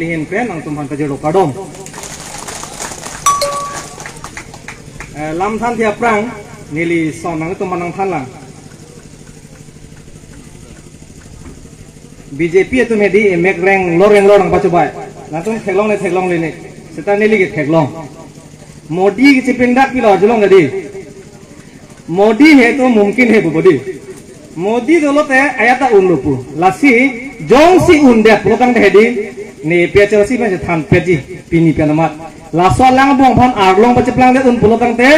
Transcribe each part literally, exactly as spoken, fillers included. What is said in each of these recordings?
Ahin pen nangtumphan pajirlo kardom. Eh, lam thanji aphrang neli son nangtumphan nangthanlang. B J P atum hedi emek renglo renglo nangpachobai. Nangtum theklongle theklonglele. Seta neli ke theklong. Modi kachepindak pilo arjulong hedi. Modi hai to mumkin hai pu Modi. Modi dolo te ajat ta unlo pu. Lasi jongsi undet pulotangte hedi, ne P H L C pen chethan peji pini pen amat. Laso alangbong aphan arlong pacheplangdet un pulotangte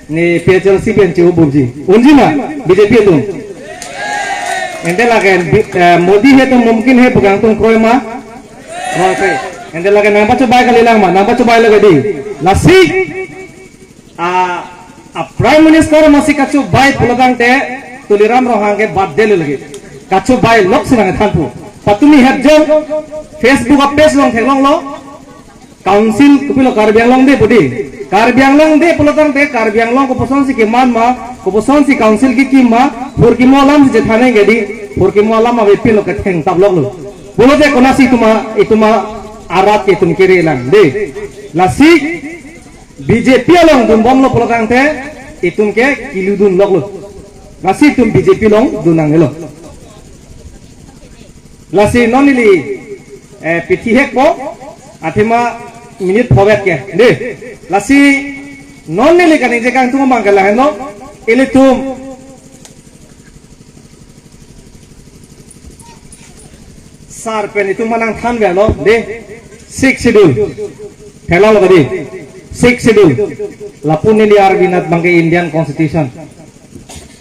ne P H L C pen che-o bomji. Unji ma B J P atum. Ante lake, eh, Modi hai to mumkin hai pu nangtum kroi ma? Kroi pe. Ante lake nangpachobai kalilang ma? Nangpachobailo hedi. Lasi a, a Prime Minister masi kachobai pulotangte Tuliram Ronghang ke bad delo lagi. Kachobai lok si nangthan pu. Patumi hep jong Facebook a page along theklonglo. Council kopilo Karbi Anglong Day pu hedi. Karbi Anglong Day pulotangte Karbi Anglong koposonsi keman ma, koposonsi council kekim ma, phurkimo alam si chethan nang hedi, phurkimo alam avepinlo ketheng taploklo. Pulote konatsi itum a, itum a arat ke itum kere lang hedi. Lasi B J P along dunbomlo pulotangte itum ke keludun loklo. Lasi itum B J P along dun nangnelo. Lasi non neli, eh, pithi hekpo, athema minute phovet ke hedi. Lasi non neli kaningje kangtung abang ke lahenlo, ilitum sar pen itum aphan nangthanverlo hedi, Sixth Schedule. Theklonglo hedi, Sixth Schedule. Lapu neli arvinat abang ke Indian Constitution.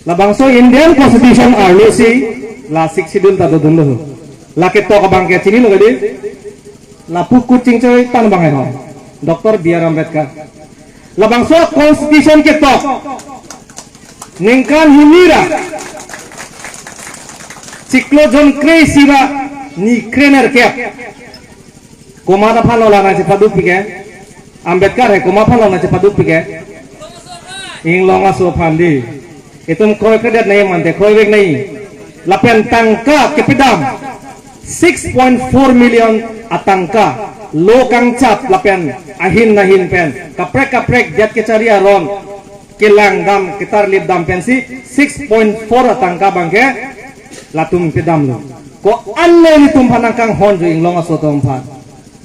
Labangso Indian Constitution arlo si la Sixth Schedule ta dodunlo. Lake tok abang ke chinilo hedi, lapu kut chingchoi tang abang hai ho, Doctor B R Ambedkar. Labangso Constitution ketok ningkan hini ra chiklo jon kre-isi ra ni krenerkep. Komat aphanlo la nangchepaduk pike? Ambedkar hai komat aphanlo nangchepaduk pike? Inglong aso aphan hedi. Itum kroikredet nangji mante kroivek nangji. Lapen tangka kepedam six point four million atangka, lo kangchap lapen ahin ahin pen kaprek kaprek det kechari aron kelangdam ketarlipdam pensi six point four atangka abang ke latum pedamlo. Ko-an le ilitum aphan nangkanghonji inglong aso atum aphan.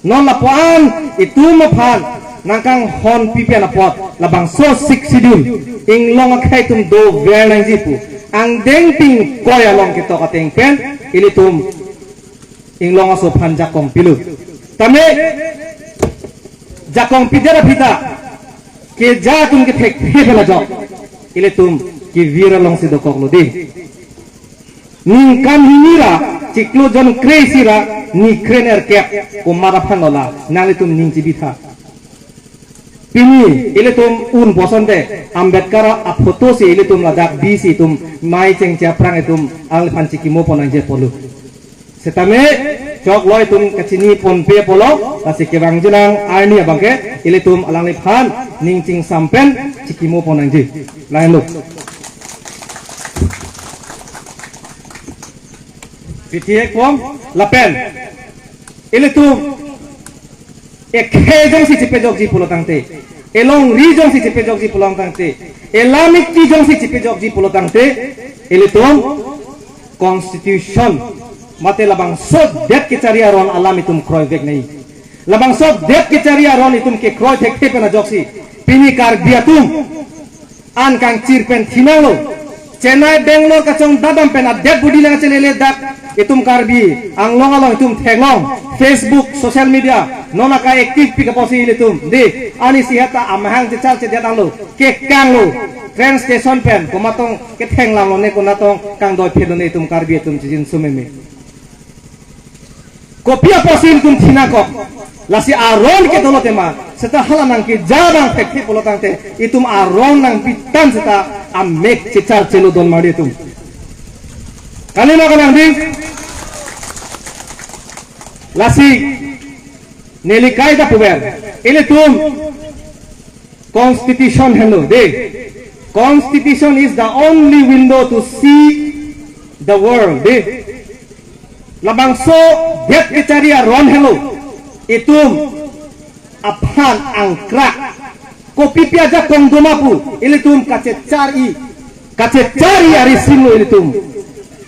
Non lapu-an itum aphan nangkanghonpi pen apot labangso Sixth Schedule inglong akhei atum dover nangji pu angdeng pingkoi along ketok ateng pen ilitum inglong aso aphan jakong pilo. Tame jakong pidet aphi ta keja atum kethekthe pen ajok ilitum kevir alongsi dokoklo hedi. Ningkan hini ra chiklo jon kre-isi ra ni krenerkep, komat aphanlo la, nanglitum ning chibitha. Pini ilitum un bosonte Ambedkar aphoto si ilitum ladak bisi itum mei chengche aphrang itum alangliphan chikimo pon nangji apotlo. Setame choklo itum kachini ponpe apotlo, lasi kevangji nang arni abang ke ilitum alangliphan ning chingsam pen chikimo pon nangji. Lahenlo. Pithi hekpo lapen ilitum ekhei jongsi chepejokji pulotangte, elongri jongsi chepejokji pulotangte, elam ikti jongsi chepejokji pulotangte, ilitum Constitution mate labangso det kechari aron alam itum kroivek nangji. Labangso det kechari aron itum kekroi thekthe pen ajoksi pini Karbi atum an kangchir pen thinanglo. Chennai, Bangalore kachongdadam pen adet budi lang chelele dak itum Karbi Anglong along itum theklong, Facebook, social media, non aka active pik apotsi ilitum hedi, arnisi heta amahang chechar chedet anglo, kekanglo, train station pen komat tong kethenglamlo ne, konat tong kangdoi phet lo ne, itum Karbi atum chijinso meme. Kopi apotsi ilitum thinangkok? Lasi aron ke dolo tema, seta hala nangkeja abang thekthe pulotangte itum aron nangpitan seta amek chechar cheludon mari itum. Kalima kanang ding. Lasi neli kaita puver, ilitum Constitution henlo hedi. Constitution is the only window to see the world hedi. Labangso det kechari aron henlo. Itum aphan angkrak kopipi ajakong doma pu ilitum kachechari, kachechari ari simlo ilitum.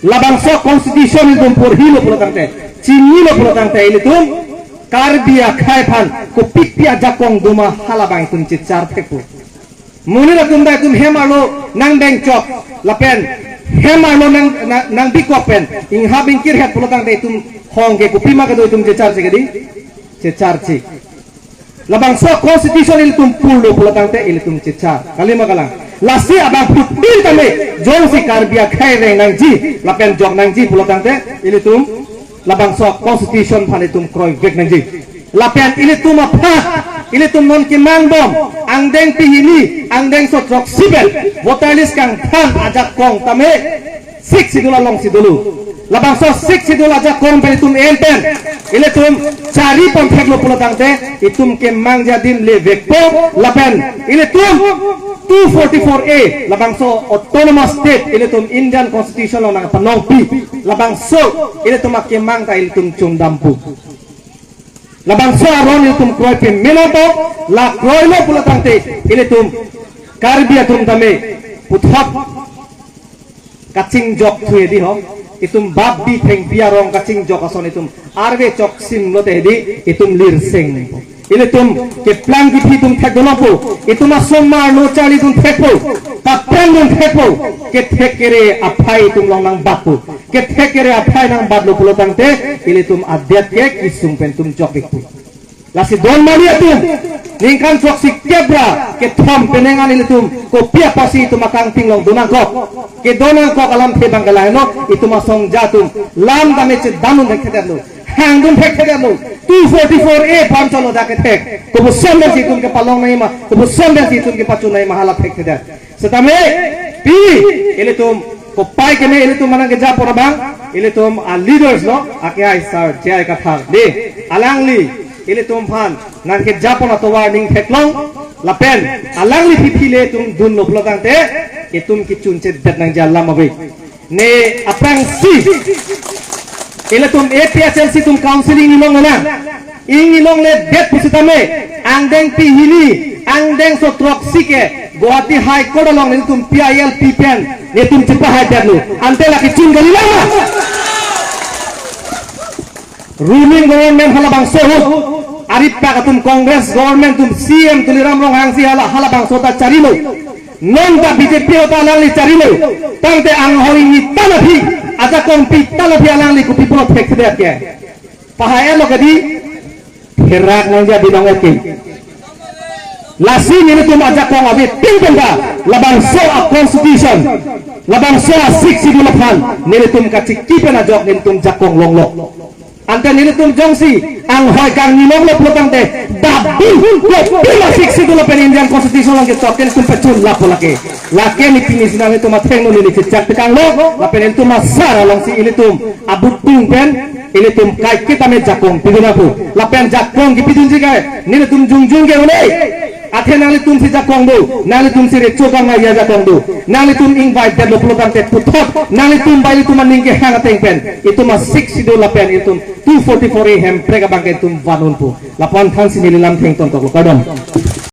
Labangso constitution ilitum porhilo pulo tangte, chinilo pulo tangte ilitum Karbi akhei aphan kopipi ajakong doma halabang itum chechar thekpo. Monit atum ta itum hem arlo nang bengchok lapen hem arlo nang, nang, nang bikok pen inghap ingkir het pulo tangte itum hong ke kopima kedo itum checharche kedi? Checharche. Labangso constitution ilitum purlo pulo tangte ilitum chechar. Kalima kalang. Lasi abang phutin tame jongsi Karbi akhei reng nangji lapen jok nangji pulo tangte ilitum labangso constitution aphan itum kroivek nangji. Lapen ilitum aphan, ilitum non kemang bom, angdeng pehini, angdengso throksi pen voter list kangthan ajakong tame Sixth Schedule alongsi dolo. Labangso Sixth Schedule ajakong pen itum en pen, ilitum chari pon theklo pulo tangte itum kemangji adim levekpo, lapen ilitum two forty-four A, labangso autonomous state ilitum Indian Constitution along nangpanongpi, labangso ilitum akemang ta ilitum chundampo. Labangso aron ilitum kroi peme nangpo, la kroilo pulo tangte ilitum Karbi atum tame puthot kachingjok thu hedi ho. Itum bap bi thengpi arong kachingjok ason itum arve choksim lote hedi itum lirseng. Ilitum keplang kephi itum thekdunpo. Itum asomar lo charli itum thekpo. Paprang itum thekpo. Kethek kere aphai itum along nangbatpo. Kethek kere aphai nangbatlo pulo tangte ilitum adet ke kesung pen itum jokpikpo. Lasi don mali atum, ningkan throksi kep ra kethom penang an ilitum kopi apotsi itum akangting along donangkok. Kedonangkok alamthe abang ke lahenlo, itum asongja atum lam tame chedam un thekthedetlo, hangdun thekthedetlo. Two forty-four A pon cholo dak kethek. Kopuson pensi itum kepalong nangji ma, kopuson pensi itum kepachun nangji ma hala thekthedet. Setame pi ilitum kopai keme ilitum nangkejapon abang, ilitum a leaders lo, ake ai sar J I Kathar de, alangli ilitum aphan nangkejapon atovar ning theklong, lapen alangli aphi aphi le itum dunlo pulo tangte itum kechunchedet nangji alam ave. Ne aphrangsi ilitum A P H L C atum counseling inglong nang. Inglongledet pusitame angdeng pehini, angdengso throksi ke Guwahati High Court along nelitum P I L P pen nelitum chepahaidetlo. Ante lake chun kali lama. Ruling government halabangso ahut, aripak atum Congress government atum C M Tuliram Ronghang si hala, halabangso ta charilo. Non ta B J P ahut ta alangli charilo. Tangte anghoi ni tan aphi, ajakong pi tan aphi alangli kopi pulo thekthedet ke. Pahai lo kedi, herak nangja binong eke. Lasi nelitum ajakong ave pin pen ta, labangso a constitution, labangso a Sixth Schedule aphan nelitum kachiki pen ajok nelitum jakong longlo. Ante nelitum jongsi anghoi kangni longlo pulo tangte, dabun hun ko pima Sixth Schedule pen Indian Constitution along ketok ke nelitum pachun lapo lake. Lake ne pini si nelitum athengno neli chechak tekanglo, lapen nelitum asar alongsi ilitum abutung pen ilitum kaiketa me jakong pidun apu. Lapen jakong kipidunji ke nelitum jongjong ke une. Athe nanglitum si jakong do, nanglitum si recho kangmai ajakong do. Nanglitum ingvaidetlo pulo tangte puthot, nanglitum bai ilitum aning kehang ateng pen itum a Sixth Schedule lapen itum two forty-four A hemprek abang ke itum van unpo. Lapu-an thansi neli lam thengton toklo. Kardom.